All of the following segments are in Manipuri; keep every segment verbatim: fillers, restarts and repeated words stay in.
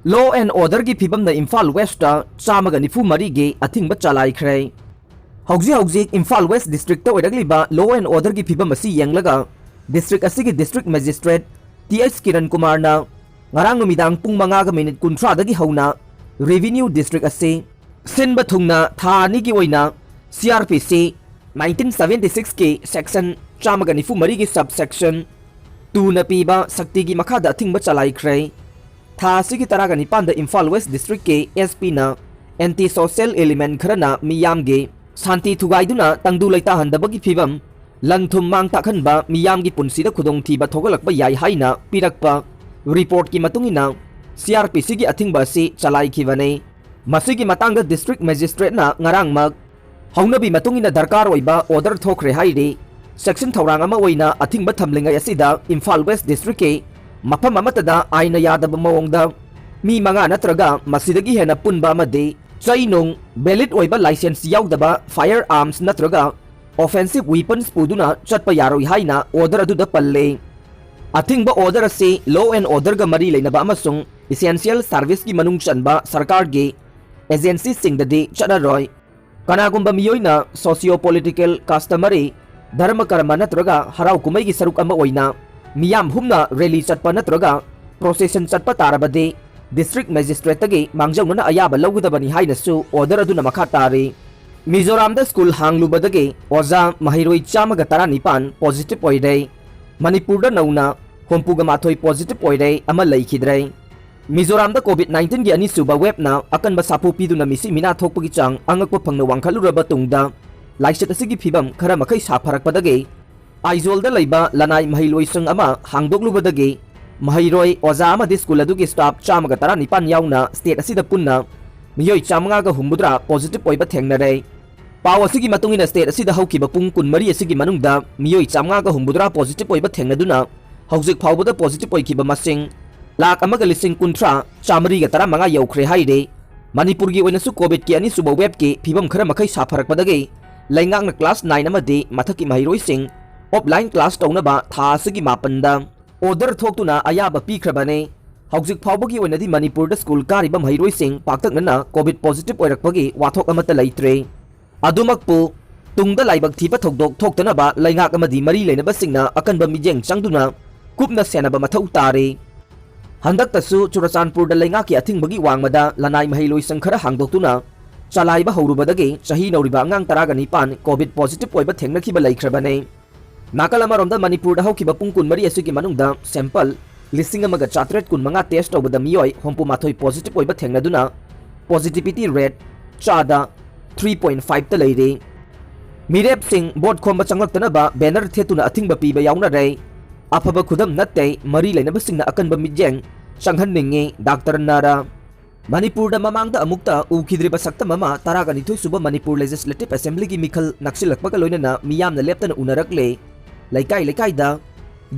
Law and orderꯒꯤ ꯐꯤꯕꯝꯅ ꯏꯝꯐꯥꯜ ꯋꯦꯁꯇ ꯆꯥꯝꯃꯒ ꯅꯤꯐꯨ ꯃꯔꯤꯒꯤ ꯑꯊꯤꯡꯕ ꯆꯂꯥꯏꯈ꯭ꯔꯦ꯫ ꯍꯧꯖꯤꯛ ꯍꯧꯖꯤꯛ ꯏꯝꯐꯥꯜ ꯋꯦꯁ ꯗꯤꯁꯇ꯭ꯔꯤꯛꯇ ꯑꯣꯏꯔꯛꯂꯤꯕ law and orderꯒꯤ ꯐꯤꯕꯝ ꯑꯁꯤ ꯌꯦꯡꯂꯒ ꯗꯤꯁꯇ꯭ꯔꯤꯛ ꯑꯁꯤꯒꯤ district magistrate T H Kiran ꯀꯨꯃꯥꯔꯅ ꯉꯔꯥꯡ ꯅꯨꯃꯤꯗꯥꯡ ꯄꯨꯡ ꯃꯉꯥꯒ ꯃꯤꯅꯤꯠ ꯀꯨꯟꯊ꯭ꯔꯥꯗꯒꯤ ꯍꯧꯅ ꯔꯦꯚꯤꯅ꯭ꯌꯨ ꯗꯤꯁꯇ꯭ꯔꯤꯛ ꯑꯁꯤ ꯁꯤꯟꯕ ꯊꯨꯡꯅ ꯊꯥ ꯑꯅꯤꯒꯤ ꯑꯣꯏꯅ ꯁꯤ ꯑꯥꯔ ꯄꯤ ꯁꯤ ꯅꯥꯏꯟꯇꯤꯟ ꯁꯚꯦꯟꯇꯤ ꯁꯤꯛꯁꯀꯤ ꯁꯦꯛꯁꯟ ꯆꯥꯝꯃꯒ ꯅꯤꯐꯨ ꯃꯔꯤꯒꯤ ꯁꯕ ꯁꯦꯛꯁꯟ ꯇꯨꯅ ꯄꯤꯕ ꯁꯛꯇꯤꯒꯤ ꯃꯈꯥꯗ ꯑꯊꯤꯡꯕ ꯆꯂꯥꯏꯈ꯭ꯔꯦ꯫ ꯊꯥ ꯑꯁꯤꯒꯤ ꯇꯔꯥꯒ ꯅꯤꯄꯥꯟꯗ ꯏꯝꯐꯥꯜ ꯋꯦꯁ ꯗꯤꯁꯇ꯭ꯔꯤꯛꯀꯤ ꯑꯦꯁ ꯄꯤꯅ ꯑꯦꯟꯇꯤ ꯁꯣꯁꯤꯌꯦꯜ ꯏꯂꯤꯃꯦꯟ ꯈꯔꯅ ꯃꯤꯌꯥꯝꯒꯤ ꯁꯥꯟꯇꯤ ꯊꯨꯒꯥꯏꯗꯨꯅ ꯇꯪꯗꯨ ꯂꯩꯇꯥꯍꯟꯗꯕꯒꯤ ꯐꯤꯕꯝ, ꯂꯟ ꯊꯨꯝ ꯃꯥꯡ ꯇꯥꯛꯍꯟꯕ, ꯃꯤꯌꯥꯝꯒꯤ ꯄꯨꯟꯁꯤꯗ ꯈꯨꯗꯣꯡꯊꯤꯕ ꯊꯣꯛꯍꯜꯂꯛꯄ ꯌꯥꯏ ꯍꯥꯏꯅ ꯄꯤꯔꯛꯄ ꯔꯤꯄꯣꯔꯠꯀꯤ ꯃꯇꯨꯡ ꯏꯟꯅ ꯁꯤ ꯑꯥꯔ ꯄꯤ ꯁꯤꯒꯤ ꯑꯊꯤꯡꯕ ꯑꯁꯤ ꯆꯂꯥꯏꯈꯤꯕꯅꯤ꯫ ꯃꯁꯤꯒꯤ ꯃꯇꯥꯡꯗ ꯗꯤꯁꯇ꯭ꯔꯤꯛ ꯃꯦꯖꯤꯁꯇ꯭ꯔꯦꯠꯅ ꯉꯔꯥꯡꯃꯛ ꯍꯧꯅꯕꯤ ꯃꯇꯨꯡ ꯏꯟꯅ ꯗꯔꯀꯥꯔ ꯑꯣꯏꯕ ꯑꯣꯔꯗꯔ ꯊꯣꯛꯈ꯭ꯔꯦ ꯍꯥꯏꯔꯤ꯫ ꯁꯦꯛꯁꯟ ꯊꯧꯔꯥꯡ ꯑꯃ ꯑꯣꯏꯅ ꯑꯊꯤꯡꯕ ꯊꯝꯂꯤꯉꯩ ꯑꯁꯤꯗ ꯏꯝꯐꯥꯜ ꯋꯦꯁ ꯗꯤꯁꯇ꯭ꯔꯤꯛꯀꯤ ꯃꯐꯝ ꯑꯃꯠꯇꯗ ꯑꯥꯏꯟꯅ ꯌꯥꯗꯕ ꯃꯑꯣꯡꯗ ꯃꯤ ꯃꯉꯥ ꯅꯠꯇ꯭ꯔꯒ ꯃꯁꯤꯗꯒꯤ ꯍꯦꯟꯅ ꯄꯨꯟꯕ ꯑꯃꯗꯤ ꯆꯩ ꯅꯨꯡ, ꯚꯦꯂꯤꯗ ꯑꯣꯏꯕ ꯂꯥꯏꯁꯦꯟꯁ ꯌꯥꯎꯗꯕ ꯐꯥꯌꯔ ꯑꯥꯔꯝꯁ ꯅꯠꯇ꯭ꯔꯒ ꯑꯣꯐꯦꯟꯁꯤꯚ ꯋꯤꯄꯟꯁ ꯄꯨꯗꯨꯅ ꯆꯠꯄ ꯌꯥꯔꯣꯏ ꯍꯥꯏꯅ ꯑꯣꯔꯗꯔ ꯑꯗꯨꯗ ꯄꯜꯂꯤ꯫ ꯑꯊꯤꯡꯕ ꯑꯣꯔꯗꯔ ꯑꯁꯤ law and orderꯒ ꯃꯔꯤ ꯂꯩꯅꯕ ꯑꯃꯁꯨꯡ essential serviceꯀꯤ ꯃꯅꯨꯡ ꯆꯟꯕ ꯁꯔꯀꯥꯔꯒꯤ ꯑꯦꯖꯦꯟꯁꯤꯁꯤꯡꯗꯗꯤ ꯆꯠꯅꯔꯣꯏ꯫ ꯀꯅꯥꯒꯨꯝꯕ ꯃꯤꯑꯣꯏꯅ socio political, customary, ꯙꯔꯃ ꯀꯔꯃ ꯅꯠꯇ꯭ꯔꯒ ꯍꯔꯥꯎ ꯀꯨꯝꯍꯩꯒꯤ ꯁꯔꯨꯛ ꯑꯃ ꯑꯣꯏꯅ ꯃꯤꯌꯥꯝ ꯍꯨꯝꯅ ꯔꯦꯂꯤ ꯆꯠꯄ ꯅꯠꯇ꯭ꯔꯒ ꯄ꯭ꯔꯣꯁꯦꯁꯟ ꯆꯠꯄ ꯇꯥꯔꯕꯗꯤ ꯗꯤꯁꯇ꯭ꯔꯤꯛ ꯃꯦꯖꯤꯁꯇ꯭ꯔꯦꯠꯇꯒꯤ ꯃꯥꯡꯖꯧꯅꯅ ꯑꯌꯥꯕ ꯂꯧꯒꯗꯕꯅꯤ ꯍꯥꯏꯅꯁꯨ ꯑꯣꯔꯗꯔ ꯑꯗꯨꯅ ꯃꯈꯥ ꯇꯥꯔꯤ꯫ ꯃꯤꯖꯣꯔꯥꯝꯗ ꯁ꯭ꯀꯨꯜ ꯍꯥꯡꯂꯨꯕꯗꯒꯤ ꯑꯣꯖꯥ ꯃꯍꯩꯔꯣꯏ ꯆꯥꯝꯃꯒ ꯇꯔꯥꯅꯤꯄꯥꯟ ꯄꯣꯖꯤꯇꯤꯚ ꯑꯣꯏꯔꯦ꯫ ꯃꯅꯤꯄꯨꯔꯗ ꯅꯧꯅ ꯍꯨꯝꯐꯨꯒ ꯃꯥꯊꯣꯏ ꯄꯣꯖꯤꯇꯤꯚ ꯑꯣꯏꯔꯦ, ꯑꯃ ꯂꯩꯈꯤꯗ꯭ꯔꯦ꯫ ꯃꯤꯖꯣꯔꯥꯝꯗ ꯀꯣꯚꯤꯗ ꯅꯥꯏꯟꯇꯤꯟꯒꯤ ꯑꯅꯤꯁꯨꯕ ꯋꯦꯕꯅ ꯑꯀꯟꯕ ꯁꯥꯐꯨ ꯄꯤꯗꯨꯅ ꯃꯤꯁꯤ ꯃꯤꯅꯥ ꯊꯣꯛꯄꯒꯤ ꯆꯥꯡ ꯑꯉꯛꯄ ꯐꯪꯅ ꯋꯥꯡꯈꯠꯂꯨꯔꯕ ꯇꯨꯡꯗ ꯂꯥꯏꯆꯠ ꯑꯁꯤꯒꯤ ꯐꯤꯕꯝ ꯈꯔ ꯃꯈꯩ ꯁꯥꯐꯔꯛꯄꯗꯒꯤ ꯑꯥꯏꯖꯣꯜꯗ ꯂꯩꯕ ꯂꯅꯥꯏ ꯃꯍꯩꯂꯣꯏꯁꯪ ꯑꯃ ꯍꯥꯡꯗꯣꯛꯂꯨꯕꯗꯒꯤ ꯃꯍꯩꯔꯣꯏ, ꯑꯣꯖꯥ ꯑꯃꯗꯤ ꯁ꯭ꯀꯨꯜ ꯑꯗꯨꯒꯤ ꯁ꯭ꯇꯥꯐ ꯆꯥꯝꯃꯒ ꯇꯔꯥꯅꯤꯄꯥꯟ ꯌꯥꯎꯅ ꯁ꯭ꯇꯦꯠ ꯑꯁꯤꯗ ꯄꯨꯟꯅ ꯃꯤꯑꯣꯏ ꯆꯥꯝꯃꯉꯥꯒ ꯍꯨꯝꯐꯨꯇꯔꯥ ꯄꯣꯖꯤꯇꯤꯚ ꯑꯣꯏꯕ ꯊꯦꯡꯅꯔꯦ꯫ ꯄꯥꯎ ꯑꯁꯤꯒꯤ ꯃꯇꯨꯡ ꯏꯟꯅ ꯁ꯭ꯇꯦꯠ ꯑꯁꯤꯗ ꯍꯧꯈꯤꯕ ꯄꯨꯡ ꯀꯨꯟꯃꯔꯤ ꯑꯁꯤꯒꯤ ꯃꯅꯨꯡꯗ ꯃꯤꯑꯣꯏ ꯆꯥꯝꯃꯉꯥꯒ ꯍꯨꯝꯐꯨꯇꯔꯥ ꯄꯣꯖꯤꯇꯤꯚ ꯑꯣꯏꯕ ꯊꯦꯡꯅꯗꯨꯅ ꯍꯧꯖꯤꯛ ꯐꯥꯎꯕꯗ ꯄꯣꯖꯤꯇꯤꯚ ꯑꯣꯏꯈꯤꯕ ꯃꯁꯤꯡ ꯂꯥꯈ ꯑꯃꯒ ꯂꯤꯁꯤꯡ ꯀꯨꯟꯊ꯭ꯔꯥ ꯆꯥꯃꯔꯤꯒ ꯇꯔꯥꯃꯉꯥ ꯌꯧꯈ꯭ꯔꯦ ꯍꯥꯏꯔꯦ꯫ ꯃꯅꯤꯄꯨꯔꯒꯤ ꯑꯣꯏꯅꯁꯨ ꯀꯣꯚꯤꯗꯀꯤ ꯑꯅꯤꯁꯨꯕ ꯋꯦꯕꯀꯤ ꯐꯤꯕꯝ ꯈꯔ ꯃꯈꯩ ꯁꯥꯐꯔꯛꯄꯗꯒꯤ ꯂꯩꯉꯥꯛꯅ ꯀ꯭ꯂꯥꯁ ꯅꯥꯏꯟ ꯑꯃꯗꯤ ꯃꯊꯛꯀꯤ ꯃꯍꯩꯔꯣꯏꯁꯤꯡ ꯑꯣꯐꯂꯥꯏꯟ ꯀ꯭ꯂꯥꯁ ꯇꯧꯅꯕ ꯊꯥ ꯑꯁꯤꯒꯤ ꯃꯥꯄꯟꯗ ꯑꯣꯔꯗꯔ ꯊꯣꯛꯇꯨꯅ ꯑꯌꯥꯕ ꯄꯤꯈ꯭ꯔꯕꯅꯤ꯫ ꯍꯧꯖꯤꯛ ꯐꯥꯎꯕꯒꯤ ꯑꯣꯏꯅꯗꯤ ꯃꯅꯤꯄꯨꯔꯗ ꯁ꯭ꯀꯨꯜ ꯀꯥꯔꯤꯕ ꯃꯍꯩꯔꯣꯏꯁꯤꯡ ꯄꯥꯛꯇꯛꯅꯅ ꯀꯣꯚꯤꯗ ꯄꯣꯖꯤꯇꯤꯚ ꯑꯣꯏꯔꯛꯄꯒꯤ ꯋꯥꯊꯣꯛ ꯑꯃꯠꯇ ꯂꯩꯇ꯭ꯔꯦ꯫ ꯑꯗꯨꯃꯛꯄꯨ ꯇꯨꯡꯗ ꯂꯥꯏꯕꯛ ꯊꯤꯕ ꯊꯧꯗꯣꯛ ꯊꯣꯛꯇꯅꯕ ꯂꯩꯉꯥꯛ ꯑꯃꯗꯤ ꯃꯔꯤ ꯂꯩꯅꯕꯁꯤꯡꯅ ꯑꯀꯟꯕ ꯃꯤꯠꯌꯦꯡ ꯆꯪꯗꯨꯅ ꯀꯨꯞꯅ ꯁꯦꯟꯅꯕ ꯃꯊꯧ ꯇꯥꯔꯦ꯫ ꯍꯟꯗꯛꯇꯁꯨ ꯆꯨꯔꯆꯥꯟꯄꯨꯔꯗ ꯂꯩꯉꯥꯛꯀꯤ ꯑꯊꯤꯡꯕꯒꯤ ꯋꯥꯡꯃꯗ ꯂꯅꯥꯏ ꯃꯍꯩꯂꯣꯏꯁꯪ ꯈꯔ ꯍꯥꯡꯗꯣꯛꯇꯨꯅ ꯆꯂꯥꯏꯕ ꯍꯧꯔꯨꯕꯗꯒꯤ ꯆꯍꯤ ꯅꯧꯔꯤꯕ ꯑꯉꯥꯡ ꯇꯔꯥꯒ ꯅꯤꯄꯥꯟ ꯀꯣꯚꯤꯗ ꯄꯣꯖꯤꯇꯤꯚ ꯑꯣꯏꯕ ꯊꯦꯡꯅꯈꯤꯕ ꯂꯩꯈ꯭ꯔꯕꯅꯦ꯫ ꯅꯥꯀꯜ ꯑꯃꯔꯣꯝꯗ ꯃꯅꯤꯄꯨꯔꯗ ꯍꯧꯈꯤꯕ ꯄꯨꯡ ꯀꯨꯟꯃꯔꯤ ꯑꯁꯤꯒꯤ ꯃꯅꯨꯡꯗ ꯁꯦꯝꯄꯜ ꯂꯤꯁꯤꯡ ꯑꯃꯒ ꯆꯥꯇ꯭ꯔꯦꯠ ꯀꯨꯟꯃꯉꯥ ꯇꯦꯁ ꯇꯧꯕꯗ ꯃꯤꯑꯣꯏ ꯍꯨꯝꯐꯨ ꯃꯥꯊꯣꯏ ꯄꯣꯖꯤꯇꯤꯚ ꯑꯣꯏꯕ ꯊꯦꯡꯅꯗꯨꯅ ꯄꯣꯖꯤꯇꯤꯚꯤꯇꯤ ꯔꯦꯠ ꯆꯥꯗ ꯊ꯭ꯔꯤ ꯄꯣꯏꯟ ꯐꯥꯏꯚꯇ ꯂꯩꯔꯦ꯫ ꯃꯤꯔꯦꯞꯁꯤꯡ ꯚꯣꯠ ꯈꯣꯝꯕ ꯆꯪꯂꯛꯇꯅꯕ ꯕꯦꯅꯔ ꯊꯦꯠꯇꯨꯅ ꯑꯊꯤꯡꯕ ꯄꯤꯕ ꯌꯥꯎꯅꯔꯦ꯫ ꯑꯐꯕ ꯈꯨꯗꯝ ꯅꯠꯇꯦ, ꯃꯔꯤ ꯂꯩꯅꯕꯁꯤꯡꯅ ꯑꯀꯟꯕ ꯃꯤꯠꯌꯦꯡ ꯆꯪꯍꯟꯅꯤꯡꯉꯤ, ꯗꯥꯛꯇꯔ ꯅꯥꯔꯥ꯫ ꯃꯅꯤꯄꯨꯔꯗ ꯃꯃꯥꯡꯗ ꯑꯃꯨꯛꯇ ꯎꯈꯤꯗ꯭ꯔꯤꯕ ꯁꯛꯇꯝ ꯑꯃ ꯇꯔꯥꯒ ꯅꯤꯊꯣꯏ ꯁꯨꯕ ꯃꯅꯤꯄꯨꯔ ꯂꯦꯖꯤꯁꯂꯦꯇꯤꯚ ꯑꯦꯁꯦꯝꯕ꯭ꯂꯤꯒꯤ ꯃꯤꯈꯜ ꯅꯛꯁꯤꯜꯂꯛꯄꯒ ꯂꯣꯏꯅꯅ ꯃꯤꯌꯥꯝꯅ ꯂꯦꯞꯇꯅ ꯎꯅꯔꯛꯂꯦ꯫ ꯂꯩꯀꯥꯏ ꯂꯩꯀꯥꯏꯗ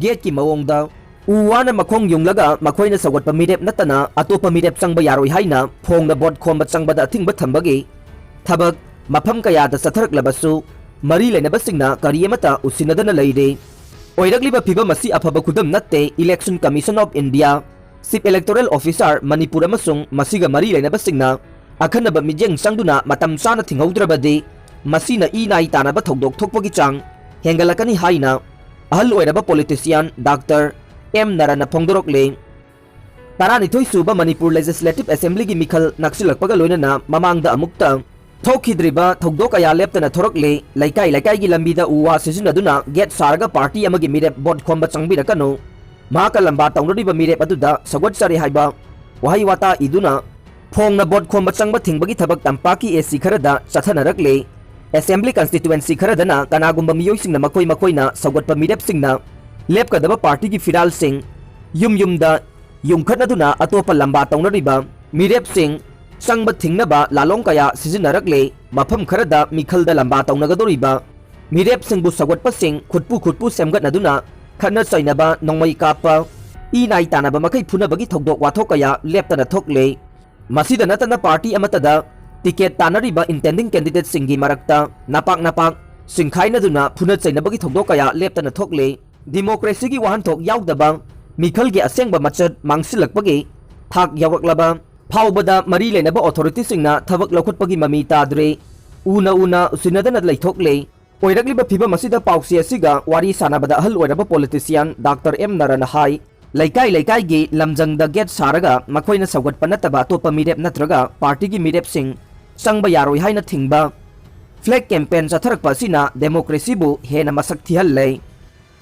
ꯒꯦꯠꯀꯤ ꯃꯑꯣꯡꯗ ꯎ ꯋꯥꯅ ꯃꯈꯣꯡ ꯌꯨꯡꯂꯒ ꯃꯈꯣꯏꯅ ꯁꯧꯒꯠꯄ ꯃꯤꯔꯦꯞ ꯅꯠꯇꯅ ꯑꯇꯣꯞꯄ ꯃꯤꯔꯦꯞ ꯆꯪꯕ ꯌꯥꯔꯣꯏ ꯍꯥꯏꯅ ꯐꯣꯡꯅ ꯚꯣꯠ ꯈꯣꯝꯕ ꯆꯪꯕꯗ ꯑꯊꯤꯡꯕ ꯊꯝꯕꯒꯤ ꯊꯕꯛ ꯃꯐꯝ ꯀꯌꯥꯗ ꯆꯠꯊꯔꯛꯂꯕꯁꯨ ꯃꯔꯤ ꯂꯩꯅꯕꯁꯤꯡꯅ ꯀꯔꯤ ꯑꯃꯠꯇ ꯎꯁꯤꯟꯅꯗꯅ ꯂꯩꯔꯦ꯫ ꯑꯣꯏꯔꯛꯂꯤꯕ ꯐꯤꯚꯝ ꯑꯁꯤ ꯑꯐꯕ ꯈꯨꯗꯝ ꯅꯠꯇꯦ, Election Commission of India, Chief Electoral Officer Manipur ꯑꯃꯁꯨꯡ ꯃꯁꯤꯒ ꯃꯔꯤ ꯂꯩꯅꯕꯁꯤꯡꯅ ꯑꯈꯟꯅꯕ ꯃꯤꯠꯌꯦꯡ ꯆꯪꯗꯨꯅ ꯃꯇꯝ ꯆꯥꯅ ꯊꯤꯡꯍꯧꯗ꯭ꯔꯕꯗꯤ ꯃꯁꯤꯅ ꯏ ꯅꯥꯏ ꯇꯥꯅꯕ ꯊꯧꯗꯣꯛ ꯊꯣꯛꯄꯒꯤ ꯆꯥꯡ ꯍꯦꯟꯒꯠꯂꯛꯀꯅꯤ ꯍꯥꯏꯅ ꯑꯍꯜ ꯑꯣꯏꯔꯕ ꯄꯣꯂꯤꯇꯤꯁꯤꯌꯥꯟ ꯗꯥꯛꯇꯔ ꯑꯦꯝ ꯅꯥꯔꯥꯅ ꯐꯣꯡꯗꯣꯔꯛꯂꯦ꯫ ꯇꯔꯥꯅꯤꯊꯣꯏ ꯁꯨꯕ ꯃꯅꯤꯄꯨꯔ ꯂꯦꯖꯤꯁꯂꯦꯇꯤꯚ ꯑꯦꯁꯦꯝꯕ꯭ꯂꯤꯒꯤ ꯃꯤꯈꯜ ꯅꯛꯁꯤꯜꯂꯛꯄꯒ ꯂꯣꯏꯅꯅ ꯃꯃꯥꯡꯗ ꯑꯃꯨꯛꯇ ꯊꯣꯛꯈꯤꯗ꯭ꯔꯤꯕ ꯊꯧꯗꯣꯛ ꯀꯌꯥ ꯂꯦꯞꯇꯅ ꯊꯣꯔꯛꯂꯦ꯫ ꯂꯩꯀꯥꯏ ꯂꯩꯀꯥꯏꯒꯤ ꯂꯝꯕꯤꯗ ꯎ ꯋꯥ ꯁꯤꯖꯤꯟꯅꯗꯨꯅ ꯒꯦꯠ ꯁꯥꯔꯒ ꯄꯥꯔꯇꯤ ꯑꯃꯒꯤ ꯃꯤꯔꯦꯞ ꯚꯣꯠ ꯈꯣꯝꯕ ꯆꯪꯕꯤꯔꯛꯀꯅꯨ, ꯃꯍꯥꯛꯀ ꯂꯝꯕꯥ ꯇꯧꯅꯔꯤꯕ ꯃꯤꯔꯦꯞ ꯑꯗꯨꯗ ꯁꯧꯒꯠꯆꯔꯤ ꯍꯥꯏꯕ ꯋꯥꯍꯩ ꯋꯥꯇꯥ ꯏꯗꯨꯅ ꯐꯣꯡꯅ ꯚꯣꯠ ꯈꯣꯝꯕ ꯆꯪꯕ ꯊꯤꯡꯕꯒꯤ ꯊꯕꯛ ꯇꯝꯄꯥꯛꯀꯤ ꯑꯦꯁꯤ ꯈꯔꯗ ꯆꯠꯊꯅꯔꯛꯂꯦ꯫ ꯑꯦꯁꯦꯝꯕ꯭ꯂꯤ ꯀꯟꯁꯇꯤꯇ꯭ꯋꯦꯟꯁꯤ ꯈꯔꯗꯅ ꯀꯅꯥꯒꯨꯝꯕ ꯃꯤꯑꯣꯏꯁꯤꯡꯅ ꯃꯈꯣꯏ ꯃꯈꯣꯏꯅ ꯁꯧꯒꯠꯄ ꯃꯤꯔꯦꯞꯁꯤꯡꯅ ꯂꯦꯞꯀꯗꯕ ꯄꯥꯔꯇꯤꯒꯤ ꯐꯤꯔꯥꯜꯁꯤꯡ ꯌꯨꯝ ꯌꯨꯝꯗ ꯌꯨꯡꯈꯠꯅꯗꯨꯅ ꯑꯇꯣꯞꯄ ꯂꯝꯕꯥ ꯇꯧꯅꯔꯤꯕ ꯃꯤꯔꯦꯞꯁꯤꯡ ꯆꯪꯕ ꯊꯤꯡꯅꯕ ꯂꯥꯂꯣꯡ ꯀꯌꯥ ꯁꯤꯖꯤꯟꯅꯔꯛꯂꯦ꯫ ꯃꯐꯝ ꯈꯔꯗ ꯃꯤꯈꯜꯗ ꯂꯝꯕꯥ ꯇꯧꯅꯒꯗꯧꯔꯤꯕ ꯃꯤꯔꯦꯞꯁꯤꯡꯕꯨ ꯁꯧꯒꯠꯄꯁꯤꯡ ꯈꯨꯠꯄꯨ ꯈꯨꯠꯄꯨ ꯁꯦꯝꯒꯠꯅꯗꯨꯅ ꯈꯠꯅ ꯆꯩꯅꯕ, ꯅꯣꯡꯃꯩ ꯀꯥꯞꯄ, ꯏ ꯅꯥꯏ ꯇꯥꯅꯕ ꯃꯈꯩ ꯐꯨꯅꯕꯒꯤ ꯊꯧꯗꯣꯛ ꯋꯥꯊꯣꯛ ꯀꯌꯥ ꯂꯦꯞꯇꯅ ꯊꯣꯛꯂꯦ꯫ ꯃꯁꯤꯗ ꯅꯠꯇꯅ ꯄꯥꯔꯇꯤ ꯑꯃꯠꯇꯗ ꯇꯤꯀꯦꯠ ꯇꯥꯟꯅꯔꯤꯕ intending candidateꯁꯤꯡꯒꯤ ꯃꯔꯛꯇ ꯅꯄꯥꯛ ꯅꯄꯥꯛ ꯆꯤꯡꯈꯥꯏꯅꯗꯨꯅ ꯐꯨꯅ ꯆꯩꯅꯕꯒꯤ ꯊꯧꯗꯣꯛ ꯀꯌꯥ ꯂꯦꯞꯇꯅ ꯊꯣꯛꯂꯦ꯫ ꯗꯤꯃꯣꯀ꯭ꯔꯦꯁꯤꯒꯤ ꯋꯥꯍꯟꯊꯣꯛ ꯌꯥꯎꯗꯕ ꯃꯤꯈꯜꯒꯤ ꯑꯁꯦꯡꯕ ꯃꯆꯠ ꯃꯥꯡꯁꯤꯜꯂꯛꯄꯒꯤ ꯊꯥꯛ ꯌꯧꯔꯛꯂꯕ ꯐꯥꯎꯕꯗ ꯃꯔꯤ ꯂꯩꯅꯕ ꯑꯣꯊꯣꯔꯤꯇꯤꯁꯤꯡꯅ ꯊꯕꯛ ꯂꯧꯈꯠꯄꯒꯤ ꯃꯃꯤ ꯇꯥꯗ꯭ꯔꯦ꯫ ꯎꯅ ꯎꯅ ꯎꯁꯤꯟꯅꯗꯅ ꯂꯩꯊꯣꯛꯂꯦ꯫ ꯑꯣꯏꯔꯛꯂꯤꯕ ꯐꯤꯕꯝ ꯑꯁꯤꯗ ꯄꯥꯎꯆꯦ ꯑꯁꯤꯒ ꯋꯥꯔꯤ ꯁꯥꯟꯅꯕꯗ ꯑꯍꯜ ꯑꯣꯏꯔꯕ ꯄꯣꯂꯤꯇꯤꯁꯤꯌꯥꯟ ꯗꯥꯛꯇꯔ ꯑꯦꯝ ꯅꯔꯟꯅ ꯍꯥꯏ, ꯂꯩꯀꯥꯏ ꯂꯩꯀꯥꯏꯒꯤ ꯂꯝꯖꯪꯗ ꯒꯦꯠ ꯁꯥꯔꯒ ꯃꯈꯣꯏꯅ ꯁꯧꯒꯠꯄ ꯅꯠꯇꯕ ꯑꯇꯣꯞꯄ ꯃꯤꯔꯦꯞ ꯅꯠꯇ꯭ꯔꯒ ꯄꯥꯔꯇꯤꯒꯤ ꯃꯤꯔꯦꯞꯁꯤꯡ ꯆꯪꯕ ꯌꯥꯔꯣꯏ ꯍꯥꯏꯅ ꯊꯤꯡꯕ ꯐ꯭ꯂꯦꯒ ꯀꯦꯝꯄꯦꯟ ꯆꯠꯊꯔꯛꯄ ꯑꯁꯤꯅ ꯗꯦꯃꯣꯀ꯭ꯔꯦꯁꯤꯕꯨ ꯍꯦꯟꯅ ꯃꯁꯛ ꯊꯤꯍꯜꯂꯦ꯫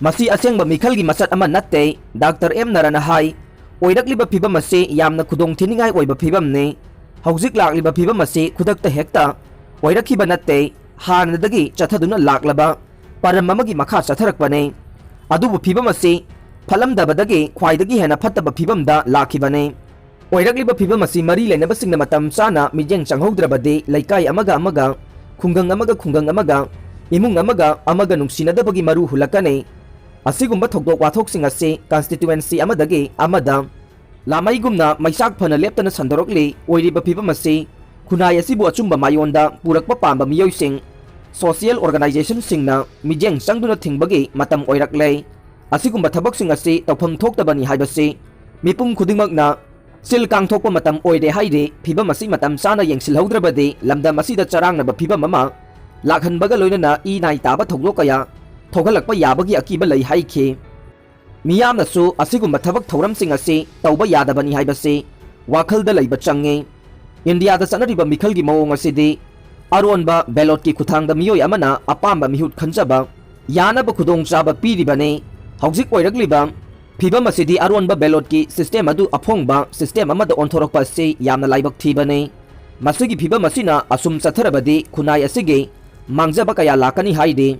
ꯃꯁꯤ ꯑꯁꯦꯡꯕ ꯃꯤꯈꯜꯒꯤ ꯃꯆꯠ ꯑꯃ ꯅꯠꯇꯦ꯫ ꯗꯥꯛꯇꯔ ꯑꯦꯝ ꯅꯔꯟꯅ ꯍꯥꯏ, ꯑꯣꯏꯔꯛꯂꯤꯕ ꯐꯤꯕꯝ ꯑꯁꯤ ꯌꯥꯝꯅ ꯈꯨꯗꯣꯡꯊꯤꯅꯤꯡꯉꯥꯏ ꯑꯣꯏꯕ ꯐꯤꯕꯝꯅꯤ꯫ ꯍꯧꯖꯤꯛ ꯂꯥꯛꯂꯤꯕ ꯐꯤꯕꯝ ꯑꯁꯤ ꯈꯨꯗꯛꯇ ꯍꯦꯛꯇ ꯑꯣꯏꯔꯛꯈꯤꯕ ꯅꯠꯇꯦ, ꯍꯥꯟꯅꯗꯒꯤ ꯆꯠꯊꯗꯨꯅ ꯂꯥꯛꯂꯕ ꯄꯔꯝ ꯑꯃꯒꯤ ꯃꯈꯥ ꯆꯠꯊꯔꯛꯄꯅꯤ꯫ ꯑꯗꯨꯕꯨ ꯐꯤꯕꯝ ꯑꯁꯤ ꯐꯠꯂꯝꯗꯕꯗꯒꯤ ꯈ꯭ꯋꯥꯏꯗꯒꯤ ꯍꯦꯟꯅ ꯐꯠꯇꯕ ꯐꯤꯕꯝꯗ ꯂꯥꯛꯈꯤꯕꯅꯤ꯫ ꯑꯣꯏꯔꯛꯂꯤꯕ ꯐꯤꯕꯝ ꯑꯁꯤ ꯃꯔꯤ ꯂꯩꯅꯕꯁꯤꯡꯅ ꯃꯇꯝ ꯆꯥꯅ ꯃꯤꯠꯌꯦꯡ ꯆꯪꯍꯧꯗ꯭ꯔꯕꯗꯤ ꯂꯩꯀꯥꯏ ꯑꯃꯒ ꯑꯃꯒ, ꯈꯨꯡꯒꯪ ꯑꯃꯒ ꯈꯨꯡꯒꯪ ꯑꯃꯒ, ꯏꯃꯨꯡ ꯑꯃꯒ ꯑꯃꯒ ꯅꯨꯡꯁꯤꯅꯗꯕꯒꯤ ꯃꯔꯨ ꯍꯨꯜꯂꯛꯀꯅꯤ꯫ ꯑꯁꯤꯒꯨꯝꯕ ꯊꯧꯗꯣꯛ ꯋꯥꯊꯣꯛꯁꯤꯡ ꯑꯁꯤ ꯀꯟꯁꯇꯤꯇ꯭ꯌꯨꯑꯦꯟꯁꯤ ꯑꯃꯗꯒꯤ ꯑꯃꯗ ꯂꯥꯃꯩꯒꯨꯝꯅ ꯃꯩꯆꯥꯛ ꯐꯅ ꯂꯦꯞꯇꯅ ꯁꯟꯗꯣꯔꯛꯂꯤ꯫ ꯑꯣꯏꯔꯤꯕ ꯐꯤꯕꯝ ꯑꯁꯤ ꯈꯨꯟꯅꯥꯏ ꯑꯁꯤꯕꯨ ꯑꯆꯨꯝꯕ ꯃꯥꯏꯑꯣꯟꯗ ꯄꯨꯔꯛꯄ ꯄꯥꯝꯕ ꯃꯤꯑꯣꯏꯁꯤꯡ, ꯁꯣꯁꯤꯌꯦꯜ ꯑꯣꯔꯒꯅꯥꯏꯖꯦꯁꯟꯁꯤꯡꯅ ꯃꯤꯠꯌꯦꯡ ꯆꯪꯗꯨꯅ ꯊꯤꯡꯕꯒꯤ ꯃꯇꯝ ꯑꯣꯏꯔꯛꯂꯦ꯫ ꯑꯁꯤꯒꯨꯝꯕ ꯊꯕꯛꯁꯤꯡ ꯑꯁꯤ ꯇꯧꯐꯝ ꯊꯣꯛꯇꯕꯅꯤ ꯍꯥꯏꯕꯁꯤ ꯃꯤꯄꯨꯝ ꯈꯨꯗꯤꯡꯃꯛꯅ ꯁꯤꯜ ꯀꯥꯡꯊꯣꯛꯄ ꯃꯇꯝ ꯑꯣꯏꯔꯦ ꯍꯥꯏꯔꯤ꯫ ꯐꯤꯕꯝ ꯑꯁꯤ ꯃꯇꯝ ꯆꯥꯅ ꯌꯦꯡꯁꯤꯜꯍꯧꯗ꯭ꯔꯕꯗꯤ ꯂꯝꯗꯝ ꯑꯁꯤꯗ ꯆꯔꯥꯡꯅꯕ ꯐꯤꯕꯝ ꯑꯃ ꯂꯥꯛꯍꯟꯕꯒ ꯂꯣꯏꯅꯅ ꯏ ꯅꯥꯏ ꯇꯥꯕ ꯊꯧꯗꯣꯛ ꯀꯌꯥ ꯊꯣꯛꯍꯜꯂꯛꯄ ꯌꯥꯕꯒꯤ ꯑꯀꯤꯕ ꯂꯩ ꯍꯥꯏꯈꯤ꯫ ꯃꯤꯌꯥꯝꯅꯁꯨ ꯑꯁꯤꯒꯨꯝꯕ ꯊꯕꯛ ꯊꯧꯔꯝꯁꯤꯡ ꯑꯁꯤ ꯇꯧꯕ ꯌꯥꯗꯕꯅꯤ ꯍꯥꯏꯕꯁꯤ ꯋꯥꯈꯜꯗ ꯂꯩꯕ ꯆꯪꯉꯤ꯫ ꯏꯟꯗꯤꯌꯥꯗ ꯆꯠꯅꯔꯤꯕ ꯃꯤꯈꯜꯒꯤ ꯃꯑꯣꯡ ꯑꯁꯤꯗꯤ ꯑꯔꯣꯟꯕ ꯕꯦꯂꯣꯠꯀꯤ ꯈꯨꯠꯊꯥꯡꯗ ꯃꯤꯑꯣꯏ ꯑꯃꯅ ꯑꯄꯥꯝꯕ ꯃꯤꯍꯨꯠ ꯈꯟꯖꯕ ꯌꯥꯅꯕ ꯈꯨꯗꯣꯡꯆꯥꯕ ꯄꯤꯔꯤꯕꯅꯤ꯫ ꯍꯧꯖꯤꯛ ꯑꯣꯏꯔꯛꯂꯤꯕ ꯐꯤꯕꯝ ꯑꯁꯤꯗꯤ ꯑꯔꯣꯟꯕ ꯕꯦꯂꯣꯠꯀꯤ ꯁꯤꯁꯇꯦꯝ ꯑꯗꯨ ꯑꯐꯣꯡꯕ ꯁꯤꯁꯇꯦꯝ ꯑꯃꯗ ꯑꯣꯟꯊꯣꯔꯛꯄ ꯑꯁꯤ ꯌꯥꯝꯅ ꯂꯥꯏꯕꯛ ꯊꯤꯕꯅꯤ꯫ ꯃꯁꯤꯒꯤ ꯐꯤꯕꯝ ꯑꯁꯤꯅ ꯑꯁꯨꯝ ꯆꯠꯊꯔꯕꯗꯤ ꯈꯨꯟꯅꯥꯏ ꯑꯁꯤꯒꯤ ꯃꯥꯡꯖꯕ ꯀꯌꯥ ꯂꯥꯛꯀꯅꯤ ꯍꯥꯏꯔꯤ꯫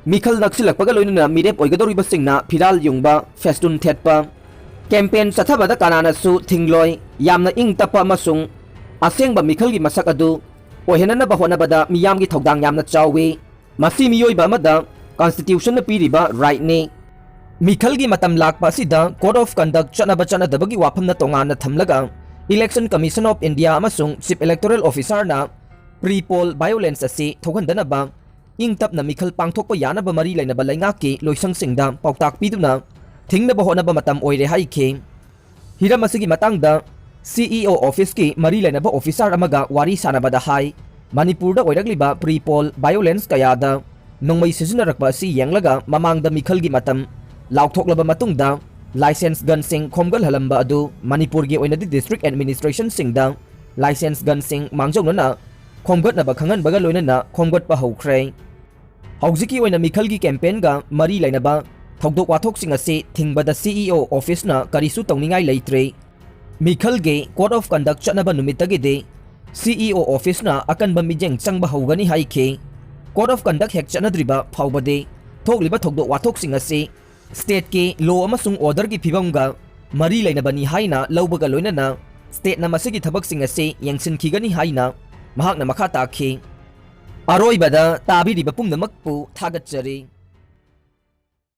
ꯃꯤꯈꯜ ꯅꯛꯁꯤꯜꯂꯛꯄꯒ ꯂꯣꯏꯅꯅ ꯃꯤꯔꯦꯞ ꯑꯣꯏꯒꯗꯧꯔꯤꯕꯁꯤꯡꯅ ꯐꯤꯔꯥꯜ ꯌꯨꯡꯕ, ꯐꯦꯁꯇꯨꯟ ꯊꯦꯠꯄ, ꯀꯦꯝꯄꯦꯟ ꯆꯠꯊꯕꯗ ꯀꯅꯥꯅꯁꯨ ꯊꯤꯡꯂꯣꯏ꯫ ꯌꯥꯝꯅ ꯏꯪ ꯇꯞꯄ ꯑꯃꯁꯨꯡ ꯑꯁꯦꯡꯕ ꯃꯤꯈꯜꯒꯤ ꯃꯁꯛ ꯑꯗꯨ ꯑꯣꯏꯍꯟꯅꯅꯕ ꯍꯣꯠꯅꯕꯗ ꯃꯤꯌꯥꯝꯒꯤ ꯊꯧꯗꯥꯡ ꯌꯥꯝꯅ ꯆꯥꯎꯏ꯫ ꯃꯁꯤ ꯃꯤꯑꯣꯏꯕ ꯑꯃꯗ ꯀꯟꯁꯇꯤꯇ꯭ꯌꯨꯁꯟꯅ ꯄꯤꯔꯤꯕ ꯔꯥꯏꯠꯅꯤ꯫ ꯃꯤꯈꯜꯒꯤ ꯃꯇꯝ ꯂꯥꯛꯄ ꯑꯁꯤꯗ ꯀꯣꯗ ꯑꯣꯐ ꯀꯟꯗꯛ ꯆꯠꯅꯕ ꯆꯠꯅꯗꯕꯒꯤ ꯋꯥꯐꯝꯅ ꯇꯣꯉꯥꯟꯅ ꯊꯝꯂꯒ Election Commission of India ꯑꯃꯁꯨꯡ Chief Electoral Officerꯅ pre-poll violence ꯑꯁꯤ ꯊꯣꯛꯍꯟꯗꯅꯕ ꯏꯪ ꯇꯞꯅ ꯃꯤꯈꯜ ꯄꯥꯡꯊꯣꯛꯄ ꯌꯥꯅꯕ ꯃꯔꯤ ꯂꯩꯅꯕ ꯂꯩꯉꯥꯛꯀꯤ ꯂꯣꯏꯁꯪꯁꯤꯡꯗ ꯄꯥꯎꯇꯥꯛ ꯄꯤꯗꯨꯅ ꯊꯤꯡꯅꯕ ꯍꯣꯠꯅꯕ ꯃꯇꯝ ꯑꯣꯏꯔꯦ ꯍꯥꯏꯈꯤ꯫ ꯍꯤꯔꯝ ꯑꯁꯤꯒꯤ ꯃꯇꯥꯡꯗ CEO officeꯀꯤ ꯃꯔꯤ ꯂꯩꯅꯕ officer ꯑꯃꯒ ꯋꯥꯔꯤ ꯁꯥꯟꯅꯕꯗ ꯍꯥꯏ, ꯃꯅꯤꯄꯨꯔꯗ ꯑꯣꯏꯔꯛꯂꯤꯕ pre-poll violence ꯀꯌꯥꯗ ꯅꯣꯡꯃꯩ ꯁꯤꯖꯤꯟꯅꯔꯛꯄ ꯑꯁꯤ ꯌꯦꯡꯂꯒ ꯃꯃꯥꯡꯗ ꯃꯤꯈꯜꯒꯤ ꯃꯇꯝ ꯂꯥꯎꯊꯣꯛꯂꯕ ꯃꯇꯨꯡꯗ licensed gunꯁꯤꯡ ꯈꯣꯝꯒꯠꯍꯜꯂꯝꯕ ꯑꯗꯨ ꯃꯅꯤꯄꯨꯔꯒꯤ ꯑꯣꯏꯅꯗꯤ district administrationꯁꯤꯡꯗ licensed gunꯁꯤꯡ ꯃꯥꯡꯖꯧꯅꯅ ꯈꯣꯝꯒꯠꯅꯕ ꯈꯪꯍꯟꯕꯒ ꯂꯣꯏꯅꯅ ꯈꯣꯝꯒꯠꯄ ꯍꯧꯈ꯭ꯔꯦ꯫ ꯍꯧꯖꯤꯛꯀꯤ ꯑꯣꯏꯅ ꯃꯤꯈꯜꯒꯤ campaignꯒ ꯃꯔꯤ ꯂꯩꯅꯕ ꯊꯧꯗꯣꯛ ꯋꯥꯊꯣꯛꯁꯤꯡ ꯑꯁꯤ ꯊꯤꯡꯕꯗ CEO officeꯅ ꯀꯔꯤꯁꯨ ꯇꯧꯅꯤꯡꯉꯥꯏ ꯂꯩꯇ꯭ꯔꯦ꯫ ꯃꯤꯈꯜꯒꯤ code of conduct ꯆꯠꯅꯕ ꯅꯨꯃꯤꯠꯇꯒꯤꯗꯤ CEO officeꯅ ꯑꯀꯟꯕ ꯃꯤꯠꯌꯦꯡ ꯆꯪꯕ ꯍꯧꯒꯅꯤ ꯍꯥꯏꯈꯤ꯫ Code of conduct ꯍꯦꯛ ꯆꯠꯅꯗ꯭ꯔꯤꯕ ꯐꯥꯎꯕꯗꯤ ꯊꯣꯛꯂꯤꯕ ꯊꯧꯗꯣꯛ ꯋꯥꯊꯣꯛꯁꯤꯡ ꯑꯁꯤ stateꯀꯤ law ꯑꯃꯁꯨꯡ orderꯒꯤ ꯐꯤꯕꯝꯒ ꯃꯔꯤ ꯂꯩꯅꯕꯅꯤ ꯍꯥꯏꯅ ꯂꯧꯕꯒ ꯂꯣꯏꯅꯅ stateꯅ ꯃꯁꯤꯒꯤ ꯊꯕꯛꯁꯤꯡ ꯑꯁꯤ ꯌꯦꯡꯁꯤꯟꯈꯤꯒꯅꯤ ꯍꯥꯏꯅ ꯃꯍꯥꯛꯅ ꯃꯈꯥ ꯇꯥꯈꯤ꯫ ꯑꯔꯣꯏꯕꯗ ꯇꯥꯕꯤꯔꯤꯕ ꯄꯨꯝꯅꯃꯛꯄꯨ ꯊꯥꯒꯠꯆꯔꯤ꯫